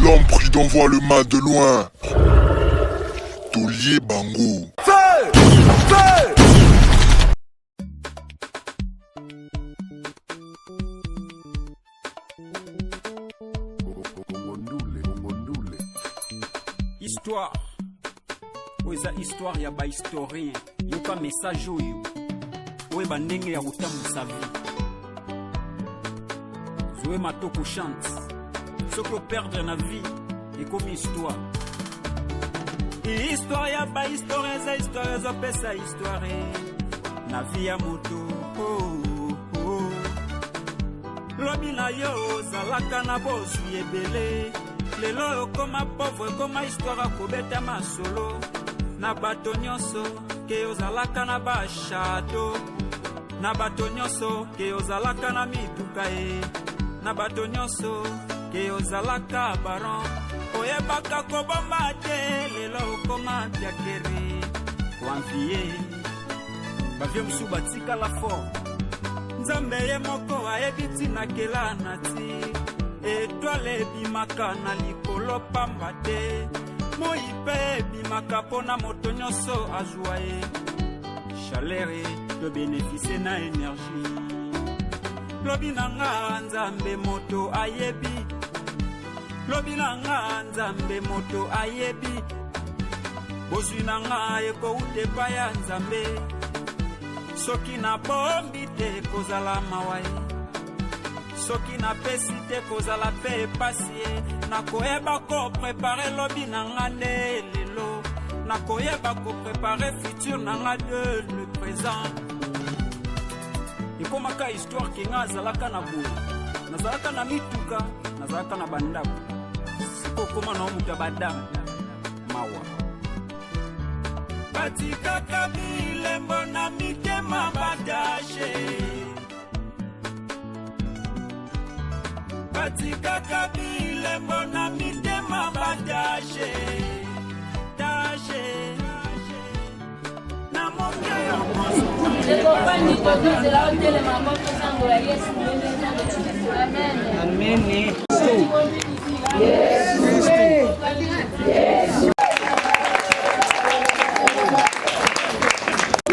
L'homme prudent voit le mal de loin. Tolie bango. Feu! Feu! Histoire oyo eza histoire ya bahistorien yoka message oyo oyeba ndenge ya kotambusa vie zoe matoko chante soki operdre na vie ekomi histoire histoire ya bahistoire eza histoire ezopesa histoire na vie ya moto oh, oh. Lobi na yo ozalaka na bozwi ebele lelo okoma pauvre ekoma histoire akobeta masolo na bato nyonso ke ozalaka na bashato na bato nyonso ke ozalaka na mituka ye na bato nyonso ke ozalaka baron oyebaka kobomba te lelo okoma piakere koanvie bavie mosusu batikala fort nzambe ye moko ayebi ntina kela na ti etwale ebimaka na likolo pamba te moi mpe ebimaka mpo na moto nyonso azwa ye chaleur to beneficie na energie lobi na nga nzambe moto ayebi lobi na nga nzambe moto ayebi bozwi na nga ekowuta epai ya nzambe soki nabombi te kozala mawa ye soki napesi te kozala mpe epasi ye nakoyeba koprepare lobi na nga nde lelo nakoyeba koprepare futur na nga de le présent ekomaka histoire ke nga azalaka na boye nazalaka na mituka nazalaka na bandako sikokoma na moto ya badame mawa batikaka bilembo na mitema batashe batikaka bilembo na mitema batashe tashe na moke yo Tokofandi tozozela otelema moko sango ya Yesu Amen. Amen. Yesu.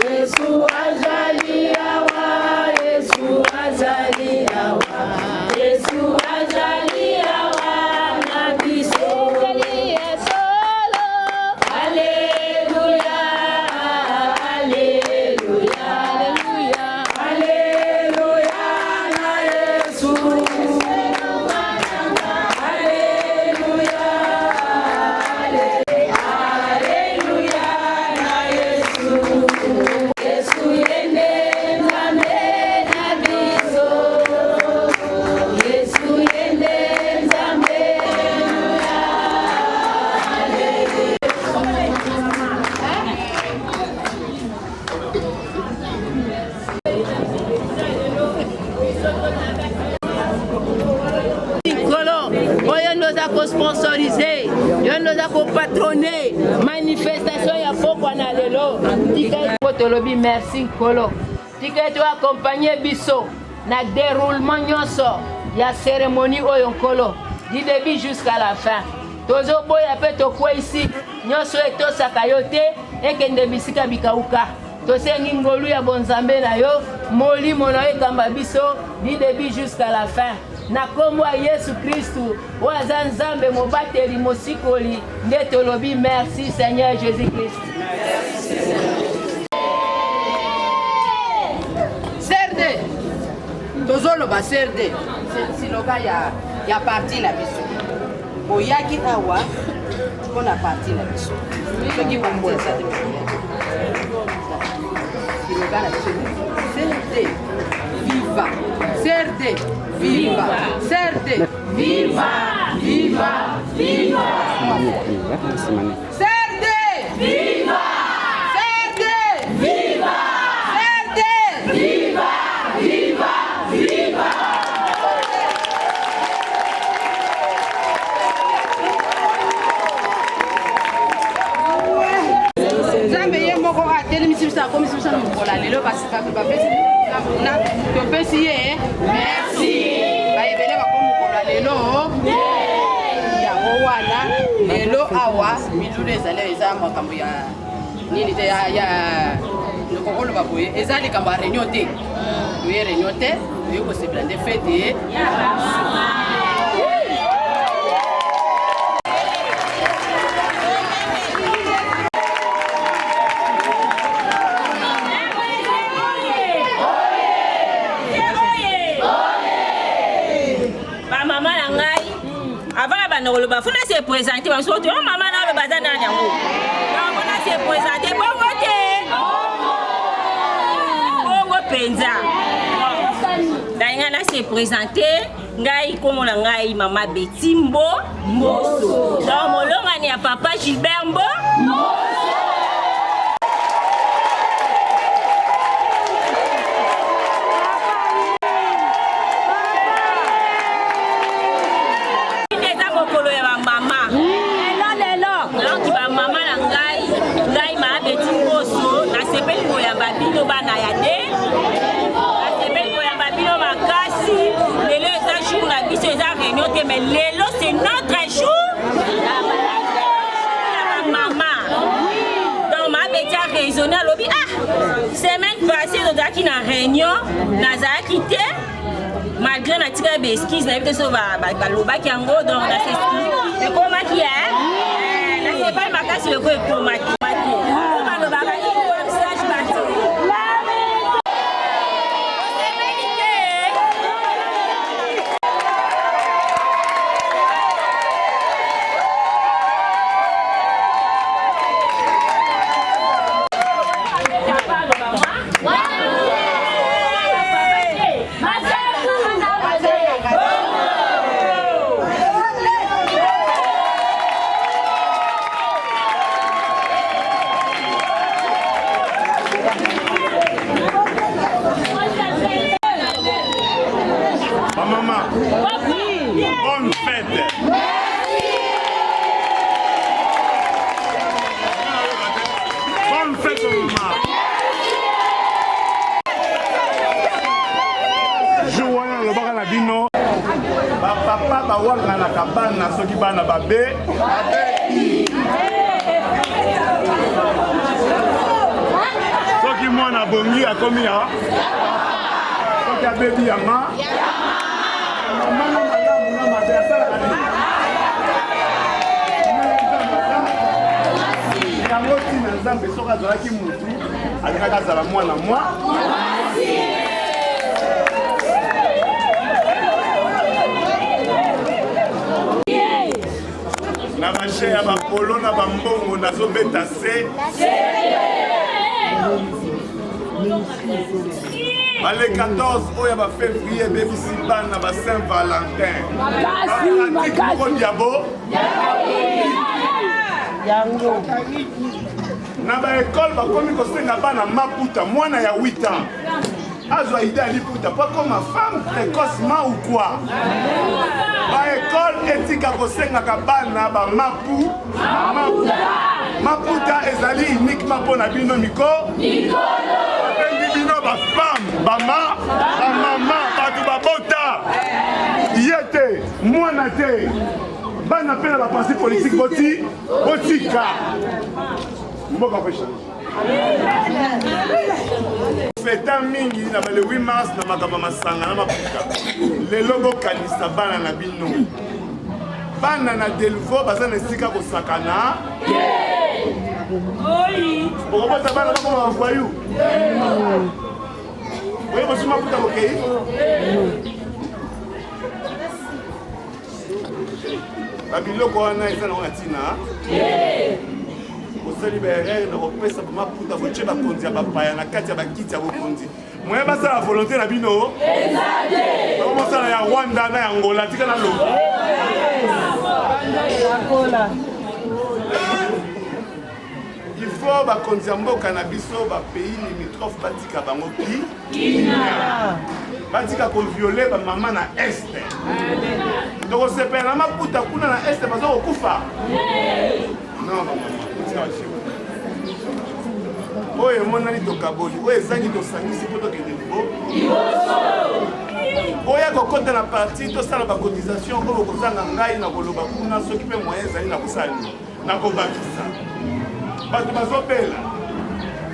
Yesu azali awa, Yesu azali awa, Yesu azali awa na biso. Ezali ya solo. Alléluia, Alléluia, Alléluia. Alléluia na Yesu. Alléluia, Alléluia na Yesu. Yesu yende Nzambe na biso. Yesu yende Nzambe. Nkolo oyo nde oza kosponsorize yo nde oza kopatrone manifestation ya pokwa na lelo tika ete tolobi merci nkolo tika ete oakompagne biso na déroulement nyonso ya cérémonie oyo nkolo du début jusqu'à la fin tozoboya mpe tokweyisi nyonso etosaka yo te ekende bisika bikauka tosengi ngolu ya bonzambe na yo molimo na yo ekamba biso du début jusqu'à la fin na nkombo ya yesu kristu oyo aza nzambe mobateli mosikoli nde tolobi merci seigneur jésus christ CRD tozoloba CRD siloga ya, ya parti na biso boyaki awa mpo na parti na biso soki parti eza te siloga na biso CRD viva CRD viva CRD viva viva viva CRD viva CRD viva CRD viva viva viva nzambe ye moko atelemisi biso akomisi biso na mokolo ya lelo bapesi kuna topesi ye merci bayebele bakomi mokolo ya lelo yango wana. Lelo awa milulu ezali, eza makambo ya nini te, ya koloba boye, eza likambo ya réunion te, toye réunion te, toye kosepela nde fete. Bamama na ngai, avant na banda koloba, funa se présente. Bamosusu oyo mama na aloba aza nani yango, funa se présente bongo te, bongo mpenza nalinga na se présente. Ngai nkombo na ngai mama Beti Mbo Mboso, donc molongani ya papa Gilbert Mbo. Eza mokolo ya bamama lelo lelo, donc bamama na ngai, ngai maa Beti Mboso, nasepeli koyamba bino bana ya de, nasepeli koyamba bino makasi. Lelo eza jour na biso, eza réunion te, mais lelo c'est notre jour ya bamama. Donc maa Beti a raisonné, alobi: ah, semaine passée tozalaki na réunion, nazalaki te, malgré natikali baexcuse, nayebi te so balobaki yango. Donc ekomaki, nasepali makasi loko ekomaki. Balobaka une femme sage parti. Osepeli te? Maman, bonne fête. Bonne fête, maman. Jour wana alobaka na bino, bapapa bawanganaka bana soki bana babe. Soki mwana abongi, akomi ya, soki abebi, yanga mama na malamu na mabe asalaka nini? Yango ntina Nzambe, soki azalaki mutu, alingaki azala mwana mwa. Na bashe ya bapolo na bambongo nazobeta se bale 14 oyo ya bafévrier ebebisi bana ba Saint Valentin moko diabo na baekole. Bakomi kosenga bana maputa. Mwana ya 8 ans azwa idée ya liputa po akoma femme précocement ou quoi? Baekole etika kosengaka bana bamapu maputa. Ezali uniquement mpo na bino miko babengi bino bafemme, bama bamama, bato babota ye te, mwana te, bana mpe na baparti politique. Boti botika mboka ko change. Feta mingi na bale 8 mars na makambo ya masanga na maputa. Lelo bokanisa bana na bino. Bana na Delvo baza na esika kosakana. Okobota bana bakoma bavoyu, oye bozwi maputa, bokei. Babiloko wana eza nango na ntina. Bosali baerreur na kopesa bamaputa, botie bakonzi ya bapaya na kati ya bakiti ya bokonzi. Moye basala volonté na bino, bakomosala ya Rwanda na ya Angola. Tika na loba, il faut bakonzi ya mboka na biso, bapays limitrophe, batika bango ki batika koviole bamama na Est. Tokosepela na maputa kuna na Est baza kokufa? Non, bamama, botika basheko. Oyo emonani tokaboli, oyo ezangi tosangisi mpo tokende libo. Oya kokota na parti tosala ba cotisation oyo kozanga ngai na koloba kuna soki mpe moyen ezali na kosala nini na kobakisa. Bato bazobela,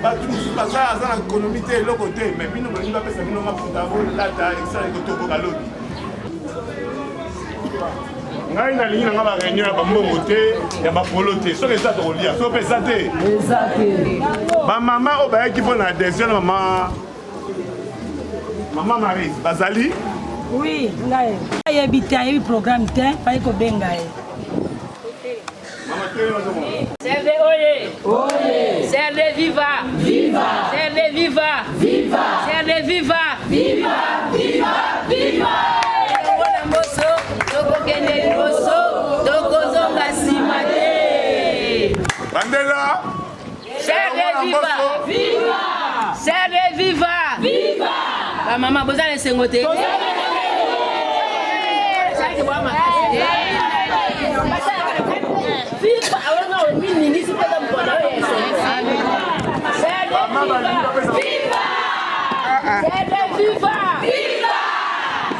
bato mosusu baza aza na ekonomi te eloko te, mais bino bolingi bapesa bino mafuta bolata esala ekotoboka lobi. Ngai nalingi na ngai ba réunion ya bambongo te ya bapolo te, soki eza tokolia, soki mpe eza te. Bamama oyo bayaki mpo na adhésion na mama mama Marie bazali? Oui, ngai ayebi te, ayebi programme te, fai kobenga ye. CRD oye! Oye! CRD viva! Viva! CRD viva! Viva! CRD viva! Viva! Viva! Viva! Elongo na Mboso, tokokende liboso, tokozonga nsima te. Bandela! CRD viva! Viva! CRD viva! Viva! Ba mama boza na esengo te? Viva! Viva! CRD viva! Viva!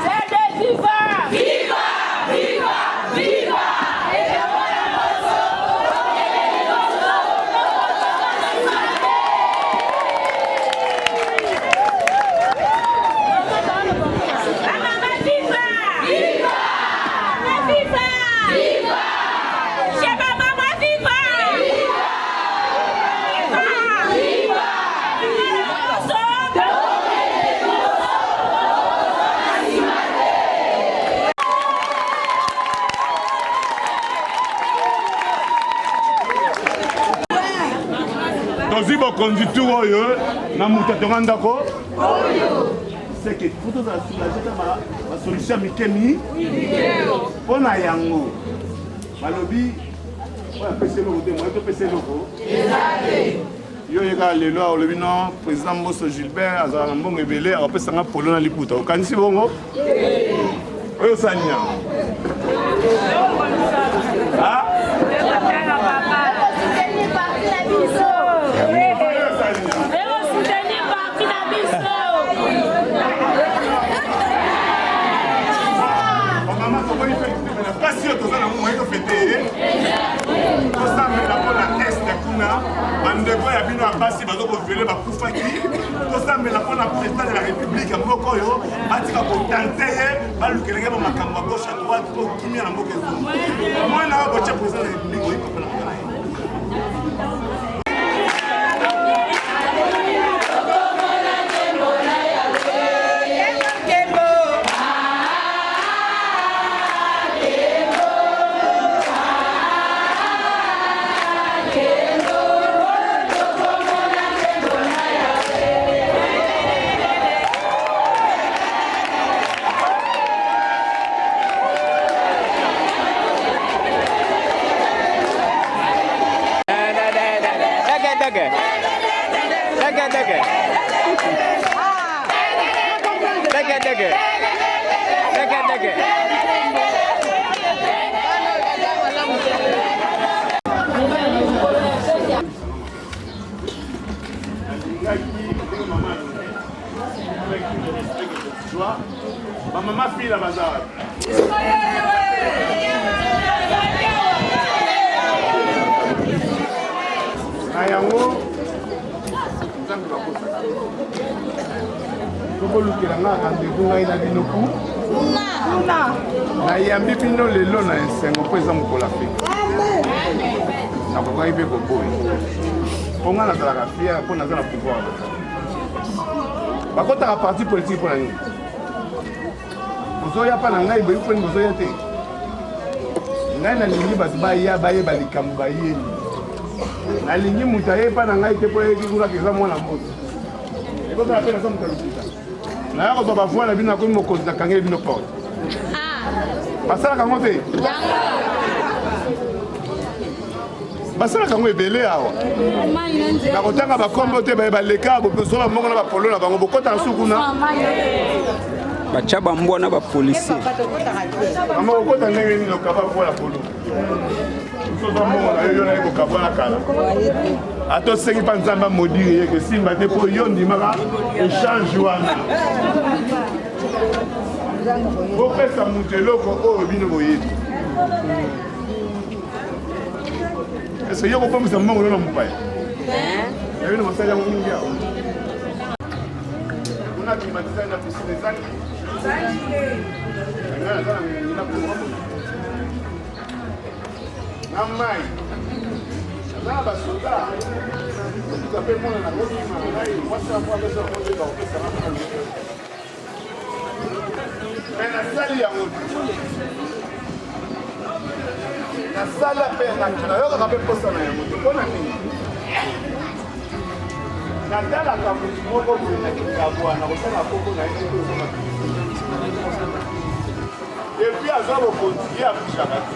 CRD viva! Viva! Viva! Viva! Tozwi bokonzi tour oyo na moto atonga ndako seke fo tozala soulage ata basolution ya mike mi mpo na yango balobi oyo apesi eloko te moye topesa eloko yo ye kaka lelo olobi non président Mboso Gilbert azala na mbongo ebele akopesa nga polo na liputa okanisi bongo oyo osali yango pasi oyo toza nango moye tofete ye tosambela mpo na este kuna bandeko ya bino ya basi bazo koviole bakufaki tosambela mpo na président de la république ya mboka oyo batika kotante ye balukeleke ba makambo ya gauche à droite mpo kimia na mboka ezonga mwana oyo botya président de la république oyi papa na mwana na ye. Bamama fila baza wapi? Na yango Nzambe bakosaka tokolukela nga rendez-vous ngai na bino ku nayambi bino lelo na esengo mpo eza mokolo ya feti nakokaki mpe koboya mpo ngai nazalaka fier mpo naza na pouvoir. Bakotaka parti politique mpo na nini? Bozoya mpa na ngai boyi mponi bozoya te. Ngai nalingi bato baya bayeba likambo bayeli. Nalingi moto aye mpa na ngai te mpo ayeki kuna eza mwana mboto. Ekozala mpe naza moto ya lokuta. Naya kozwa bavoi na bino nakomi mokonzi nakangeli bino porte. Basalaka yango te. Basalaka yango ebele awa. Nakotanga bakombo te baye baleka bozoba moko na bapolo na bango bokotaka su kuna. Batya bambwa na bapolisier. Mama okota ndenge nini okaba voi ya polo? Soza mbongo na yo yo naye kokabwana kala. Ata osengi mpa Nzambe amodire ye kesimba te mpo yo ndimaka echange wana. Bopesa moto eloko oyo bino boyebi. Est-ce que yo kopamisa mbongo na mopaya? Ya bino bosali yango mingi awa. Kuna climatiseur na piscine ezangi. Ngai naza na ngengi na na mai aza na basoda otuka mpe mwana na kokima na ngai mwasi na mwana pesa yango nde bakopesa nga mwana me nasali yango nasala mpe nayokaka mpe mposa na yango te mpo na nini natalaka motu moko boye na kikabwa na kosala koko na ye te ozoma Depuis azwa bokonzi ye akushaka te.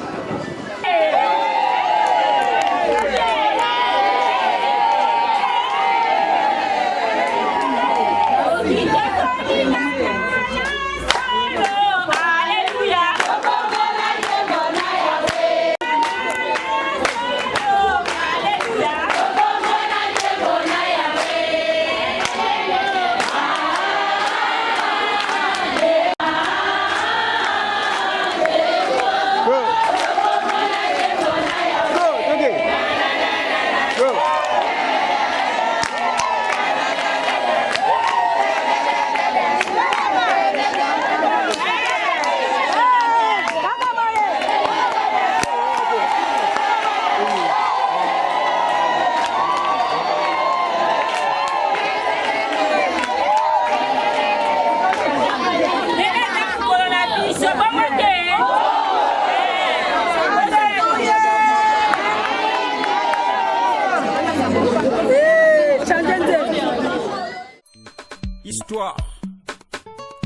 Histoire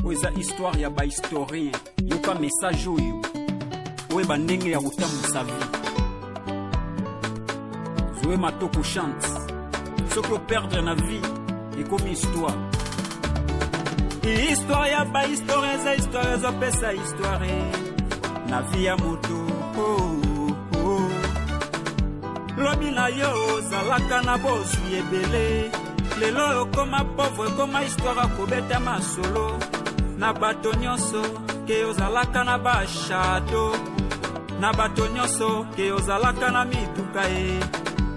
oyo eza histoire ya bahistorien yoka message oyo oyeba ndenge ya kotambwisa vie zoe matoko chante soki operdre na vie ekomi histoire histoire ya bahistoire eza histoire ezopesa histoire na vie ya moto oh, oh, oh. lobi na yo ozalaka na bozwi ebele lelo okoma pauvre ekoma histoire akobeta masolo na bato nyonso ke ozalaka na bashato na bato nyonso ke ozalaka na mituka ye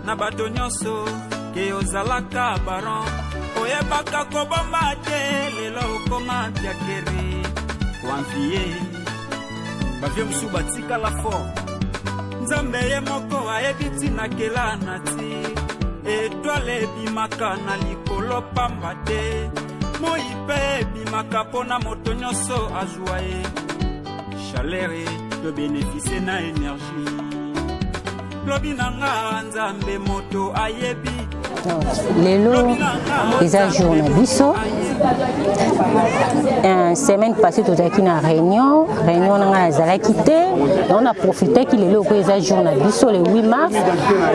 na bato nyonso ke ozalaka baron oyebaka kobomba te lelo okoma piakere koanvie bavie mosusu batikala fort nzambe ye moko ayebi ntina kela na ti etwale ebimaka na likolo pamba te moi mpe ebimaka mpo na moto nyonso azwa ye chaleur to bénéficie na énergie lobi na nga nzambe moto ayebi lelo eza jour na biso semaine passée tozalaki na réunion réunion na ngai nazalaki te yango na profitaki lelo okoyo eza jour na biso le 8 mars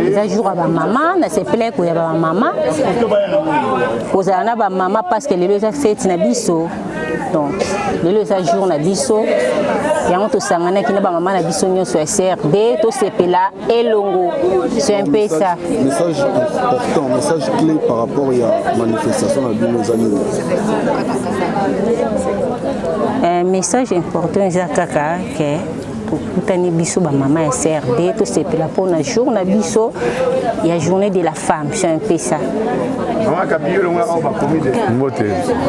eza jour ya bamama nasepelaki koya bamama kozala na bamama parce que lelo eza fete na biso donc lelo eza jour na biso yango tosanganaki na bamama na biso nyonso ya crd tosepela elongo c'est un peu ça message important message clé par rapport ya manifestation na bino eza nini euh, message important eza kaka ke tokutani biso bamama ya crd tosepela mpona jour na biso ya journée de la femme c'est un peu ça mbote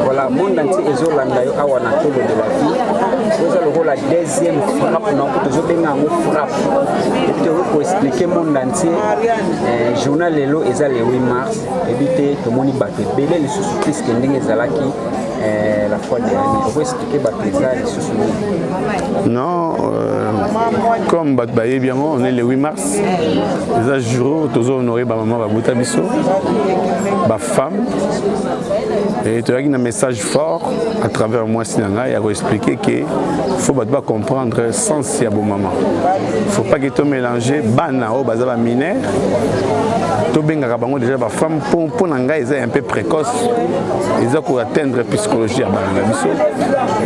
voilà monde entier ezolanda yo awa na tolo de la vie oza lokola deuxième frappe na ko tozobenga yango frappe epi tokoki koexplike monde entier eh, journal lelo eza le 8 mars ebi te tomoni bato ebele lisusu puiske ndenge ezalaki eh, la fois dernière oko explike bato eza lisusu nini non euh, comme bato bayebi yango on est le 8 mars eza jour tozo honore bamama babota biso bafemme et toyaki na message fort à travers mwasi na ngai ya koexplike ke faut bato bacomprendre sens ya bomama faut pas ke tomélange bana oyo baza baminere tobengaka bango déjà bafemme mpo na ngai eza un peu précoce eza koatteindre psychologie ya bana na biso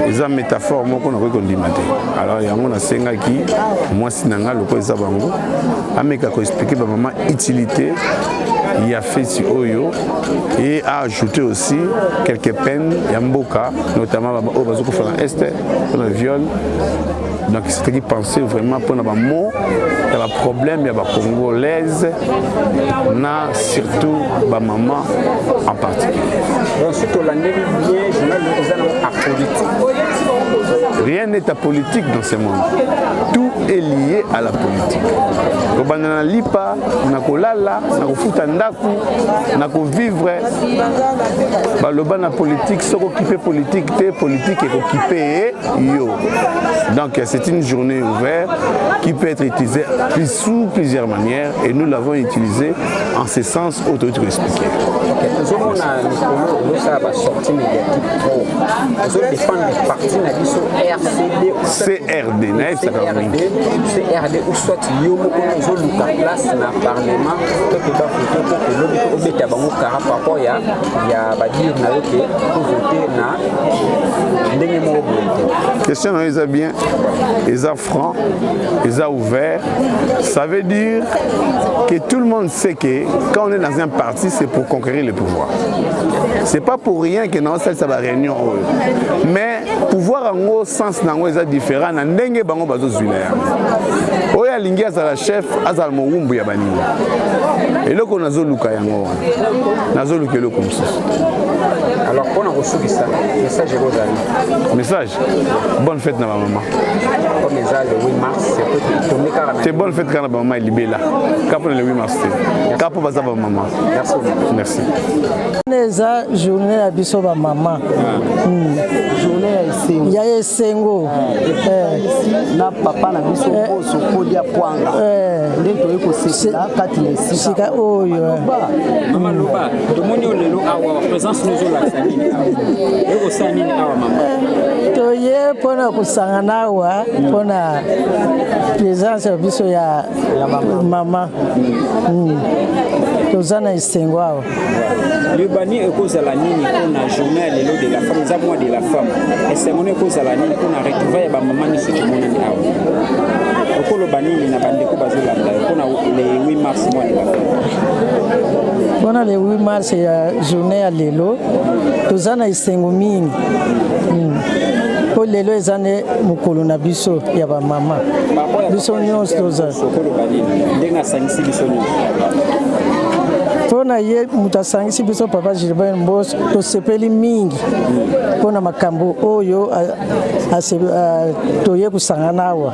eza métaphore moko nakoki kondima te alors yango nasengaki mwasi na ngai lokola eza bango ameka koexplike bamama utilité ya feti oyo et a ajouté aussi quelques peines ya mboka, notamment oyo bazokufa na est mpona viol. Donc c'était penser vraiment mpona bamo ya baproblème ya bacongolaise na surtout bamama en particulier. Donc soki tolandeli bien, journal eza nango apolitique. Rien n'est apolitique dans ce monde, tout est lié à la politique. Kobanda na lipa, na kolala, na kofuta ndako, na kovivre. Baloba na politique, soki okipe politique te, politique ekokipe yo. Donc c'est une journée ouverte qui peut être utilisée sous plusieurs manières et nous l'avons utilisée en ce sens oyo toyoti koexplike. Tozomona mikolo ozosala basortie médiatique trop, ozodefendre parti na biso RCD. CRD nayebisaka mingi. CRD ou soit yo moko ozoluka place na parlement to ke bavote po elobi to obeta bango kara par rapport ya badire na yo ke tovote na ndenge moko boye te. Question na yo eza bien, eza franc, eza ouvert. Ça veut dire que tout le monde sait que quand on est dans un parti, c'est pour conquérir le pouvoir. C'est pas pour rien que naosalisa baréunion oyo. Mais pouvoir yango, sens na yango eza différent na ndenge bango bazozwila yango. Oyo alingi azala chef, azala mowumbu ya baninga. Eloko nazoluka yango wana, nazoluka eloko mosusu. Alors, mpona kosukisa, message ekozali? Message, bonne fête na bamama. Comme eza le 8 mars, tombe kaka na te. Bonne fête kaka na bamama elibela, kaka mpona le 8 mars te, kaka mpo baza bamama. Merci. Eza journée ya biso bamama, journée ya esengo. Ya esengo. Na papa na biso Mboso Kodia Pwanga nde toyei kosepela kati na esika oyo. Mama, loba, tomoni yo lelo awa, présence nozolakisa nini awa? Ekosala nini awa, mama? Toye mpona kosangana awa mpona présence ya biso ya mama. Toza na esengo awa. Libani ekozala nini mpona journée ya lelo de la femme? Eza mois de la femme. Esengo no ekozala nini mpona retrouvaille ya bamama nyonso tomonani awa? Okoloba nini na bandeko bazolanda yo mpona le 8 mars, mois de la femme? Mpona le 8 mars ya journée ya lelo, toza na esengo mingi mpo lelo eza nde mokolo na biso ya bamama, biso nyonso toza. Okoloba nini ndenge asangisi biso nyonso? Mpo na ye moto asangisi biso, papa Gilbert Mboso, tosepeli mingi mpo na makambo oyo toye kosangana awa.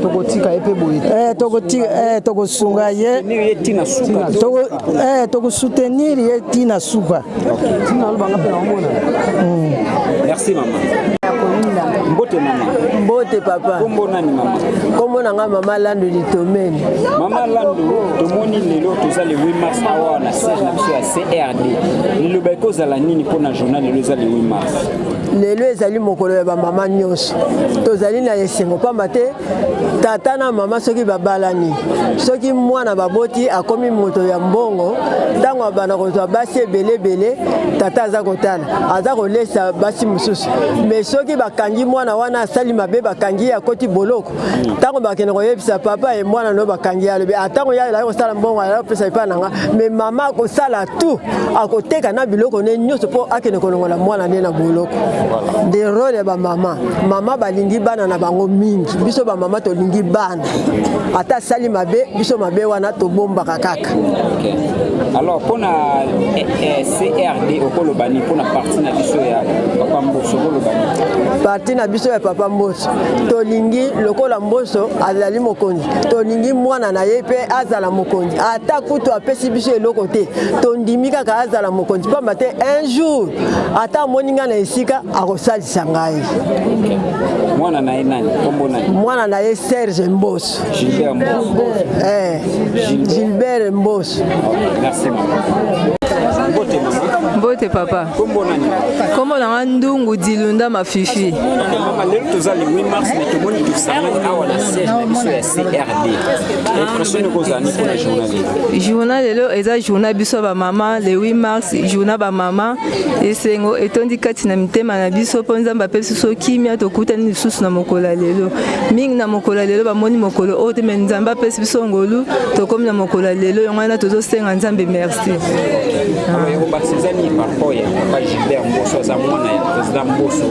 Tokotika ye mpe boye? Tokosunga ye, tokosoutenir ye ntina suka. Merci mama. Mbote mama. Mbote papa. Kombo nani, mama? Kombo na nga mama Landu Litomeni. Mama Landu, tomoni lelo toza le 8 mars awa na siège na biso ya CRD. Liloba ekozala nini mpona journal lelo eza le 8 mars? Lelo ezali mokolo ya bamama nyonso. Tozali na esengo pamba te tata na mama soki babalani, soki mwana baboti akomi moto ya mbongo, ntango abanda kozwa basi ebele ebele, tata aza kotala, aza kolesa basi mosusu. Mais soki bakangi mwana wana asali mabe, bakangi ye, akoti boloko, ntango bakende koyebisa papa e mwana no bakangi ye, alobi atango ye alaki kosala mbongo, alaki kopesa epai na nga. Mais mama akosala tout, akoteka na biloko ne nyonso mpo akende kolongola mwana nde na boloko. Nde rôle ya bamama. Mama balingi bana na bango mingi. Biso bamama tolingi bana, ata asali mabe, biso mabe wana tobombaka kaka. Okay. Alors mpona CRD okoloba nini mpona parti na biso ya papa Mboso? Okoloba nini? Parti na biso ya papa Mboso, tolingi lokola Mboso azali mokonzi, tolingi mwana na ye mpe azala mokonzi. Ata kutu apesi biso eloko te, tondimi kaka azala mokonzi, pamba te un jour ata amoni ngai na esika, akosalisa ngai. Mwana na ye nani? Kombo nani? Mwana na ye Serge Mboso. Gilbert Mboso. Gilbert Mboso. Merci mama. Mbote mama. Mbote papa. Kombo nani? Kombo na nga Ndungu Dilunda Mafifi. Mama lelo toza le 8 mars mais tomoni tosangani awa na siège na biso ya CRD. Impression ekozala nini mpona journal lelo? Journal lelo eza journal biso ba mama le 8 mars journal ba mama esengo etondi kati na mitema na biso mpo Nzambe apesi biso kimia tokutani lisusu na mokolo ya lelo. Mingi na mokolo ya lelo bamoni mokolo oyo te mais Nzambe apesi biso ngolu tokomi na mokolo ya lelo yango wana tozosenga Nzambe merci. Alors ekobakisa eza nini par rapport ya papa Gilbert Mboso aza mwana ya président Mboso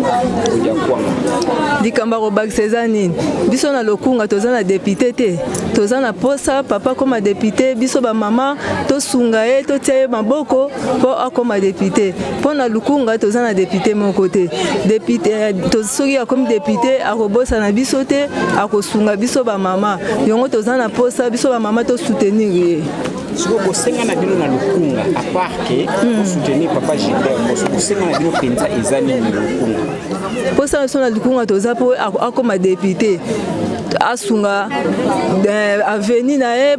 Odia Kwanga? Likambo ya kobakisa eza nini? Biso na Lokunga toza na depute te, toza na posa papa akoma depute, biso bamama tosunga ye totia ye maboko mpo akoma depute. Mpo na Lukunga toza na depute moko te. Depute eh, soki akomi depute akobosana biso te, akosunga biso bamama. Yango toza na posa biso bamama tosoutenir ye. Sikoyo bosenga na bino na Lukunga à part que bosoutenir papa Gilbert Mboso, bosenga na bino mpenza eza nini na Lukunga? Mposa na biso na Lukunga toza mpo akoma depute asunga eh, aveni na ye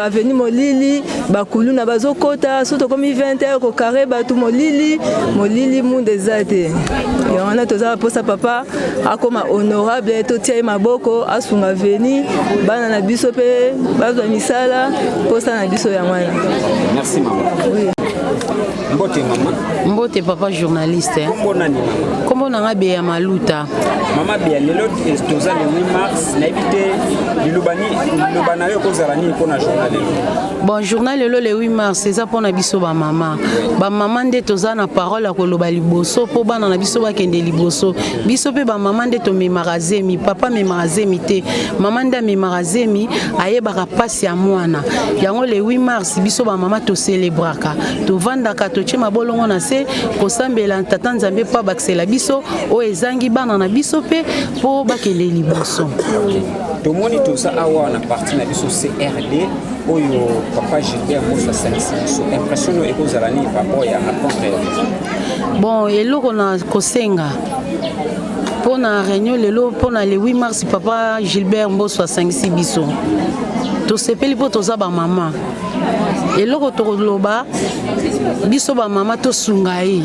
aveni molili bakuluna bazokota so tokomi 20 heure kokare bato molili molili munda eza te yango wana toza mposa papa akoma honorable totia ye maboko asunga veni bana na biso mpe bazwa misala mposa na biso yango wana. Merci mama. Oui. Mbote mama. Mbote papa journaliste. Kombo nani mama? Kombo na nga Bea Maluta. Mama Bea, lelo toza le 8 mars, nayebi te liloba nini liloba na yo ekozala nini mpo na journal lelo? Bon, journal lelo le 8 mars eza mpo na biso ba mama. Ba mama nde toza na parole ya koloba liboso mpo bana na biso bakende liboso. Biso mpe ba mama nde tomemaka zemi, papa amemaka zemi te. Mama nde amemaka zemi, ayebaka pasi ya mwana. Yango le 8 mars biso ba mama tocelebraka, tovandaka totie mabolongo na se kosambela tata Nzambe mpo abakisela biso oyo ezangi bana na biso mpe mpo bakende liboso. Okay. Tomoni toza awa na parti na biso CRD oyo papa Gilbert Mboso asangisi biso. Impression oyo ekozala nini par rapport ya rencontre ya lelo? Bon, eloko na kosenga mpo na réunion lelo mpo na le 8 mars papa Gilbert Mboso asangisi biso, tosepeli mpo toza bamama. Eloko tokoloba biso bamama tosunga ye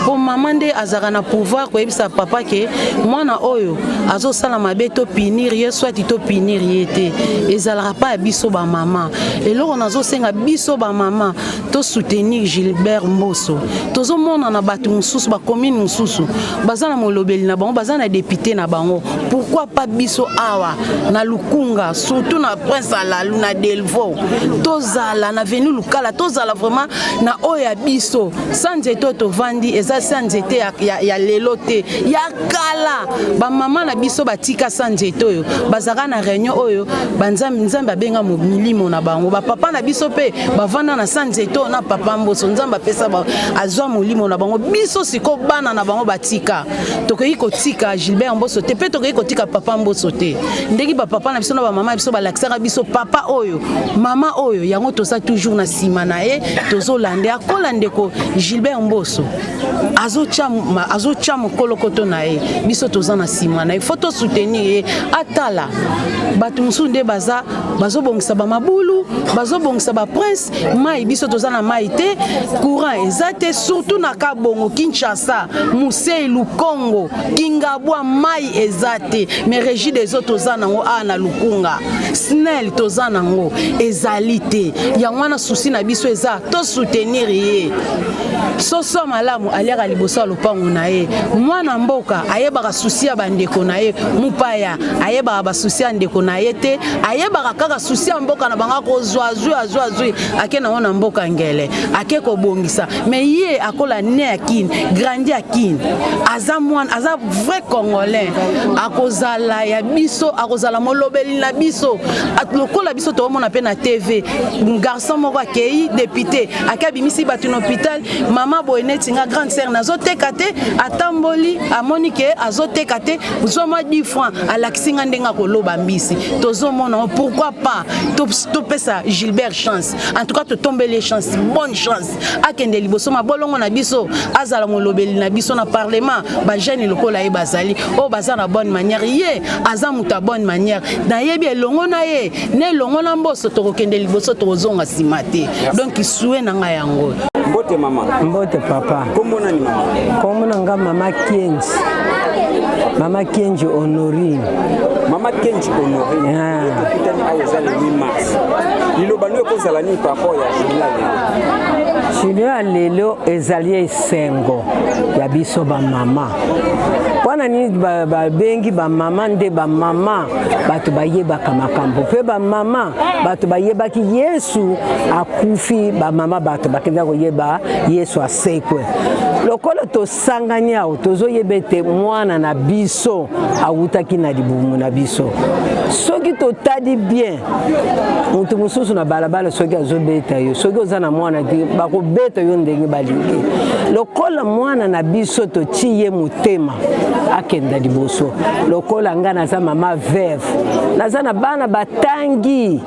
mpo mama nde azalaka na pouvoir koyebisa papa ke mwana oyo azosala mabe to punir ye soit to punir ye te, ezalaka pa ya biso bamama. Eloko nazosenga biso bamama to soutenir Gilbert Mboso. Tozomona na bato mosusu ba commune mosusu baza na molobeli na bango, baza na député na bango, pourquoi pas biso awa na Lukunga, surtout na Prince Alalu na Delvaux, tozala na venu Lukala, tozala vraiment na oyo ya biso. Sa nzete oyo tovandi eza sa nzete ya, ya, ya lelo te, ya kala. Bamama na biso batika sa nzete oyo, bazalaka na réunion oyo banzambe Nzambe abenga milimo na bango. Bapapa na biso mpe bavanda na sa nzete oyo na papa Mboso, Nzambe apesa azwa molimo na bango. Biso siko bana na bango batika, tokoki kotika Gilbert Mboso te, mpe tokoki kotika papa Mboso te. Ndenge bapapa na biso na bamama na biso balakisaka biso papa oyo mama oyo, yango toza toujours na nsima na ye, tozolanda akola. Ndeko Gilbert Mboso azotya mokolokoto na ye, biso toza na nsima na ye, faut tosoutenir ye. Atala bato mosusu nde baza bazobongisa bamabulu, bazobongisa baprince mai, biso toza na mai te, courant eza te, surtout na Kabongo, Kinshasa, Musei, Lukongo, Kingabwa, mai eza te. Mais régie des eaux toza nango awa na Lukunga, SNEL toza nango ezali te. Yango wana susi na biso eza tosoutenir ye. Soso malamu aliaka liboso ya lopango na ye. Mwana mboka ayebaka susi ya bandeko na ye, mopaya ayebaka basusi ya ndeko na ye te, ayebaka kaka susi ya mboka na bango, akozwa azwi azwi azwi ake nango na mboka ngele ake kobongisa. Mais ye akola ne ya Kin, grandi ya Kin, aza mwana, aza vrai congolais, akozala ya biso, akozala molobeli na biso. Lokola biso toomona mpe na TV, garçon moko akei député, ake abimisi bato na hôpital. Mama boye neti nga grande sœur nazoteka te, atamboli amoni ke azoteka te, zwa mwa 10 francs, alakisi nga ndenge akoloba mbisi. Tozomona pourquoi pas topesa Gilbert chance. En tout cas totombeli ye chance, bonne chance, akende liboso mabolongo na biso, azala molobeli na biso na parlement. Bajeune lokola ye bazali oyo baza na bonne manière, ye aza moto ya bonne manière, nayebi elongo na ye na elongo na Mboso tokokende liboso, tokozonga nsima te. Donc sue na ngai yango. Mbote. Mbote mama. Mbote papa. Kombo nani mama? Kombo na nga mama Kienji. Mama Kienji Honorine. Mama Kienji Honorine. Ah. Tokutani awa eza le 8 mars. Liloba no ekozala nini par rapport ya journée ya lelo? Journée ya lelo ezali esengo ya biso bamama. Mpo na nini babengi bamama nde bamama bato bayebaka makambo mpe bamama bato bayebaki Yesu akufi, bamama bato bakenda koyeba Yesu asekwe. Lokola tosangani awa tozoyeba ete mwana na biso awutaki na libumu na biso. Soki totali bien, moto mosusu na balabala soki azobeta yo, soki oza na mwana te, bakobeta yo ndenge balingi. Lokola mwana na biso totii ye motema akenda liboso. Lokola nga naza mama veuve, naza na bana batangi,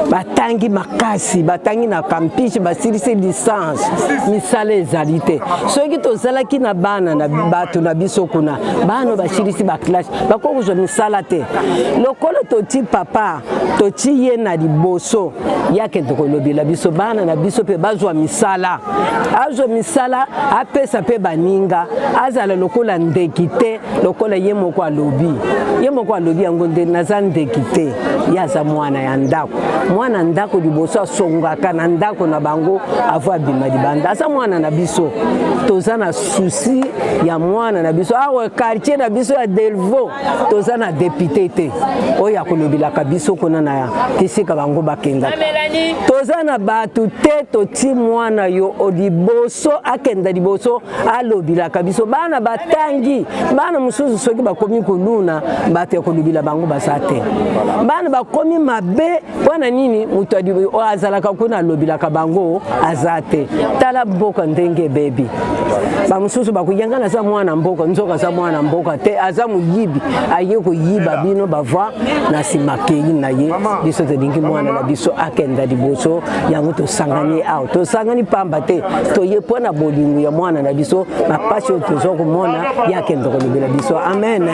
batangi makasi, batangi na campus, basilisi licence, misala ezali te. Soki tozalaki na bana na bato na biso kuna, bana basilisi ba classe, bakoki kozwa misala te. Lokola toti papa, toti ye na liboso, ye akende kolobela biso bana na biso mpe bazwa misala, azwa misala, apesa mpe baninga, azala lokola ndeki te, lokola ye moko alobi, ye moko alobi yango nde naza ndeki te, ye aza mwana ya ndako. Mwana ndako liboso asongaka na ndako na bango avo abima libanda, aza mwana na biso, toza na souci ya mwana na biso. Awa quartier na biso ya Delvaux toza na député te oyo akolobelaka biso kuna na kisika bango bakendaka, toza na bato te. Toti mwana yo liboso akenda liboso alobilaka biso. Bana batangi, bana mosusu soki bakomi koluna, bato ya kolobila bango baza te. Bana bakomi mabe mpo na nini? Moto azalaka kuna alobilaka bango aza te. Tala mboka ndenge ebebi, bamosusu bakoyanga naza mwana mboka, nzoka aza mwana mboka te, aza moyibi, aye koyiba bino bavoi na nsima kei na ye. Biso tolingi mwana na biso akenda liboso, yango tosangani awa, tosangani pamba te, toye mpo na bolingo ya mwana na biso, bapasi oyo tozwa komona ye akenda kolobela biso. Amen,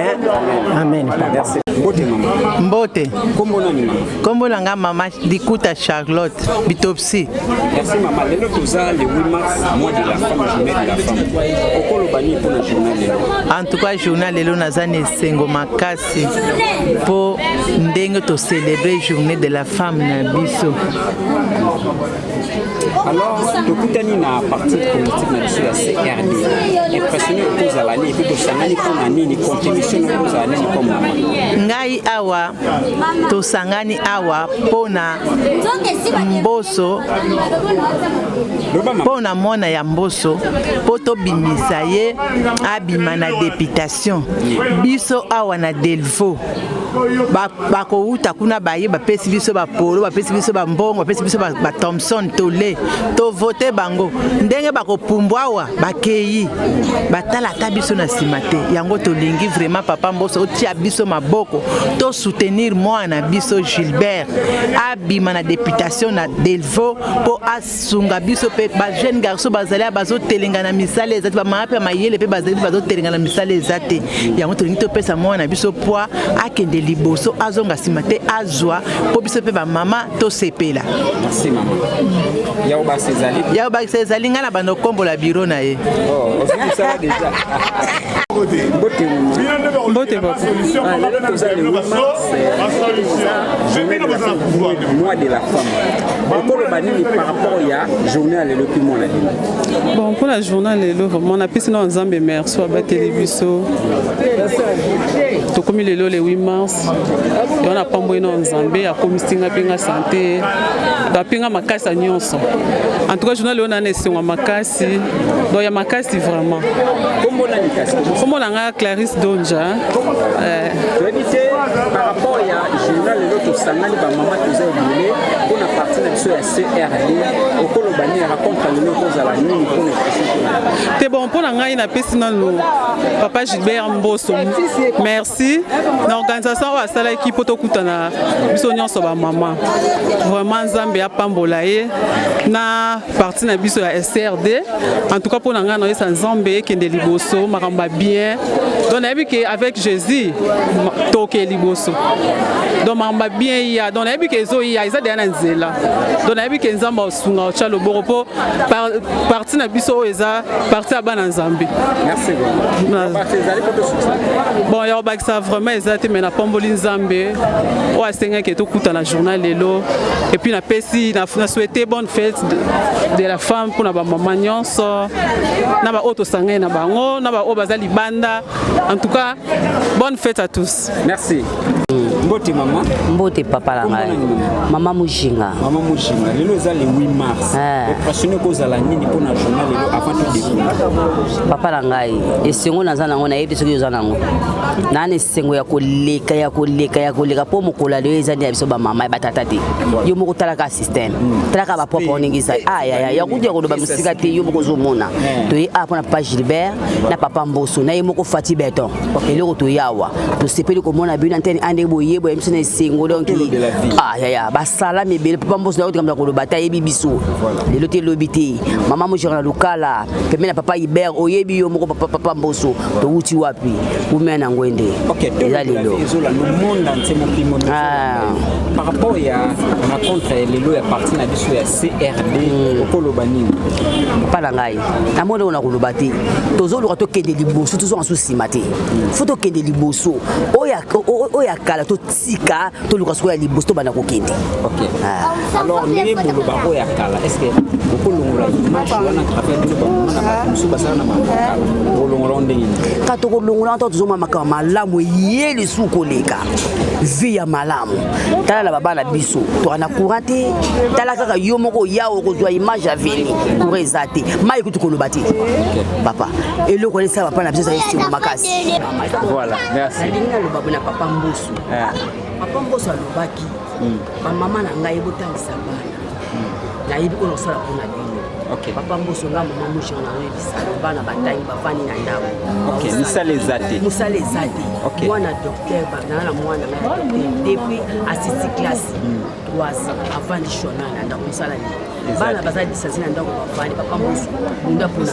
amen papa. Mbote mama. Mbote. Kombo nani mama? Kombo na nga mama Likuta Charlotte Bitopsi. Merci mama. Lelo toza le 8 mars, mois de la femme, journée de la femme. Okoloba nini mpona journée lelo? En tout cas journée lelo naza na esengo makasi mpo ndenge to célébrer journée de la femme na biso. Alors tokutani na parti politique na biso ya CRD. Impression okozala nini mpe tosangani mpona nini, contribution na okozala nini comme mama? Ngai awa tosangani awa mpona Mboso, mpona mwana ya Mboso, mpo tobimisa ye abima na deputation. Biso awa na Delvaux bakowuta kuna baye bapesi biso bapolo, bapesi biso bambongo, bapesi biso ba Thomson tole tovote bango ndenge bakopumbwa awa bakei batala ata biso na nsima te. Yango tolingi vraiment papa Mboso otia biso maboko to soutenir mwana biso Gilbert abima na deputation na Delvaux mpo asunga biso mpe ba jeune garçon bazali bazotelenga na misala eza te, bamama mpe mayele mpe bazali bazotelenga na misala eza te. Yango tolingi topesa mwana biso poids akende liboso, azonga nsima te, azwa mpo biso mpe bamama tosepela. Merci mama. Yao basi ezali. Yao basi ezali ngai na bando kombola bureau na ye. Oh, ozwi mosala déjà. Mbote Mbote papa. Lelo toza le 8 mars, mois de la femme. Okoloba nini par rapport ya journée ya lelo mpe mwana lelo? Bon, mpo na journée lelo vraiment napesi na Nzambe merci abateli biso. Tokomi lelo le 8 mars. Yango napamboli na Nzambe akomisi nga mpe nga santé. Ape nga makasi ya nyonso. En tout cas journée lelo na na esengo makasi. Donc ya makasi vraiment. Kombo nani kasi? Kombo na nga Clarisse Donja. Toyebi te par rapport ya journal lelo tosangani bamama toza ebele mpona parti na biso ya CRD. Okoloba nini rencontre lelo kozala nini mpona te? Bon, mpo na ngai napesi nanu papa Gilbert Mboso merci na organisation oyo asalaki mpo tokutana biso nyonso bamama. Vraiment Nzambe apambola ye na parti na biso ya SRD. En tout cas mpo na ngai nayesa Nzambe ekende liboso, makambo ya bien. Donc nayebi ke avec Jésus toke liboso, donc makambo ya bien. bien eya. Donc nayebi ke ezoya, eza deya na nzela. Donc nayebi ke Nzambe akosunga, otya loboko mpo parti na biso oyo eza parti ya bana Nzambe. Bon, ya kobakisa vraiment eza te, mais napamboli Nzambe oyo asengaki tokutana journal lelo. Et puis napesi na souhaite bonne fête de la femme mpona bamama nyonso, na baoyo tosangani na bango, na baoyo baza libanda. En tout cas, bonne fête à tous. Merci. Mbote mama. Mbote papa na ngai. Mama Mujinga. Mama Mujinga, lelo eza le 8 mars. Opération ekozala nini mpona journal lelo avant todécouvrir? Papa na ngai, esengo naza nango nayebi soki oza nango. Naa na esengo ya koleka, ya koleka, ya koleka, mpo mokolo ya lelo eza nde ya biso bamama, ya batata te. Yo moko talaka système, talaka bapropre ndenge ezali. Ayaya, ya kutu ya koloba mosika te, yo moko ozomona. Toye a mpona papa Gilbert na papa Mboso na ye moko Fati Beton. Eloko toyawa, tosepeli komona bino antene ande boye boye biso na esengo. Donc ayaya, basalami ebele. Papa Mboso nayotikambo ya koloba te, ayebi biso lelo te, elobi te. Mama Mojaka na Lukala pembeni na papa Hubert, oyebi yo moko papa, papa Mboso, towuti wapi, umea na ngwende eza lelo. Ezolanda monde entier mopimo par rapport ya rencontre ya lelo ya parti na biso ya CRD, okoloba nini? Papa na ngai, namoni oyo nakoloba te. Tozoluka tokende liboso, tozonga so nsima te. Fo tokende liboso. Oyo ya kala totika, toluka sikoyo ya liboso, tobanda kokende. Ok, alors ndenge boloba oyo ya kala, est ce que bokolongola image wana travers bino bamama na bato mosusu basala na makambo ya kala? Bokolongola ngo ndenge nini? Ka tokolongola ntango tozomona makambo malamu eye lisusu koleka, vie ya malamu. Tala na babana biso, toka na courant te. Tala kaka yo moko oya okozwa image ya veni, courant eza te, mai kutu koloba te. Papa, eloko wana esala papa na biso, ezali esengo makasi. Voilà, merci. Nalingi naloba boye na papa Mboso. Papa Mboso alobaki: "Bamama na ngai, botangisa bana, nayebi oyo nasala mpona bino." Papa Mboso, nga mama Moshenga nazoyebisa, bana batangi, bavandi na ndako. Ok, misala eza te. Mosala eza te. Mwana docteur, naa na mwana ngai ya docteur, depuis asisi classe 3 ans, avandi chômeur na ndako. Mosala nini? Bana baza lisansi na ndako, bavandi. Papa Mboso, bunda mpona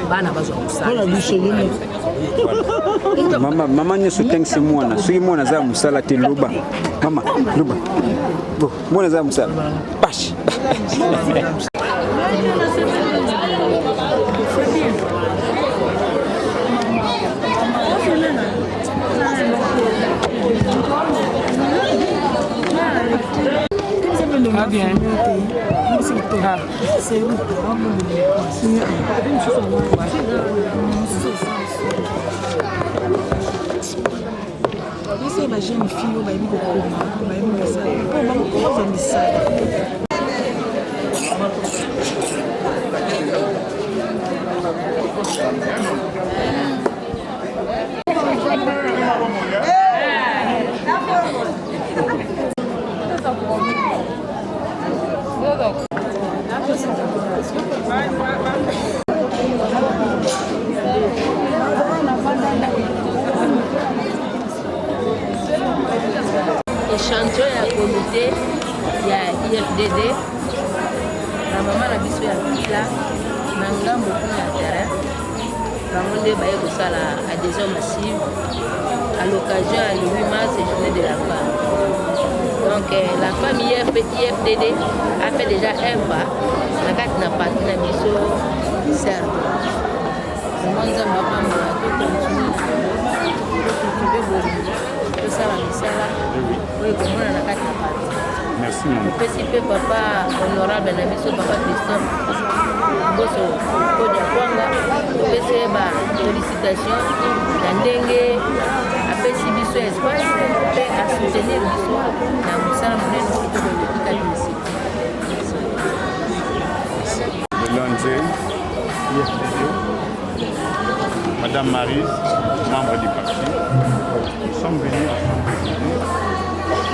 bana bazwa mosala. Mama, mama nyonso otangisi mwana, soki mwana aza ya mosala te, loba. Mama, loba. Bo mwana aza ya mosala, bash. Ah bien. Ah. Biso ba jeune fille oyo bayebi kokoma, bayebi misala, mpo bazwa misala. Échantillon ya comité ya IFDD, bamama na biso ya Kila na ngambo kuna ya terrain, bango nde baye kosala adhésion massive à l'occasion ya le 8 mars, journée de la femme. Donc la femme IF, IFDD a fait déjà un pas na kati na parti na biso CRD. Vraiment, Nzambe apambola, tocontinue tocultive bolingo, tosala misala oyo ekomona na kati na parti. Merci mama. Opesi mpe papa honorable na biso, papa Christophe Mboso Kodia Kwanga, topesi ye ba félicitation na ndenge apesi biso espace mpe asoutenir biso na mosala monene kitoko eleki kati na cité. De l'ONG IFDD, Madame Marise, membre du parti, nous sommes venus ensemble aujourd'hui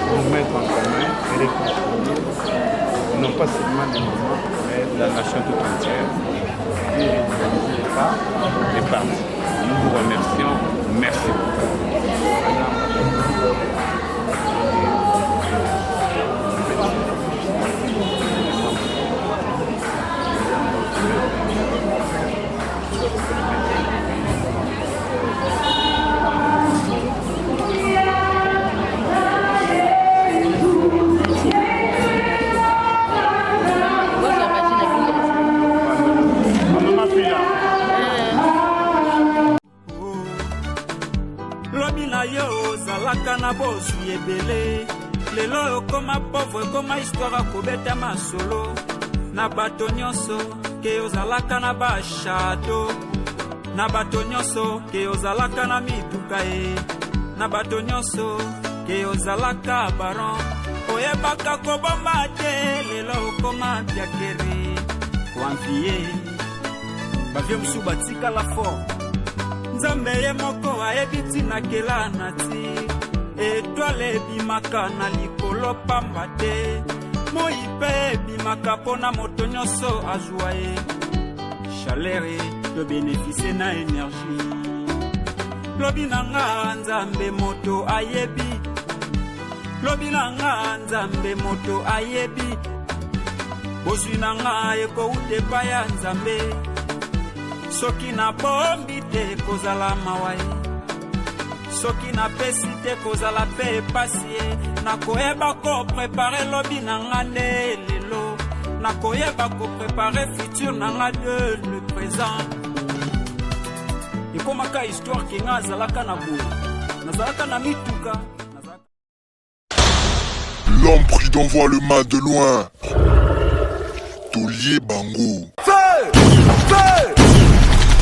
pour nous mettre en commun et réconcilier non pas seulement les mamans, mais la nation tout entière et revitaliser les partis. Nous vous remercions. Merci beaucoup. Madame, Lelo okoma pauvre, ekoma histoire akobeta masolo na bato nyonso ke ozalaka na bashato, na bato nyonso ke ozalaka na mituka ye, na bato nyonso ke ozalaka baron, oyebaka kobomba te. Lelo okoma piakere koanvie bavie mosusu batikala fort. Nzambe ye moko ayebi ntina kela na ti etwale ebimaka na likolo pamba te, moi mpe ebimaka mpo na moto nyonso azwa ye chaleur to bénéficie na énergie. Lobi na nga Nzambe moto ayebi, lobi na nga Nzambe moto ayebi, bozwi na nga ekouta epai ya Nzambe. Soki nabombi te kozala mawa ye, soki napesi te kozala mpe epasi ye. Nakoyeba koprépare lobi na nga nde lelo, nakoyeba koprépare futur na nga de le présent. Ekomaka histoire ke nga azalaka na boye, nazalaka na mituka. L'homme prudent voit le mal de loin. Taulier Bango. Feu! Feu!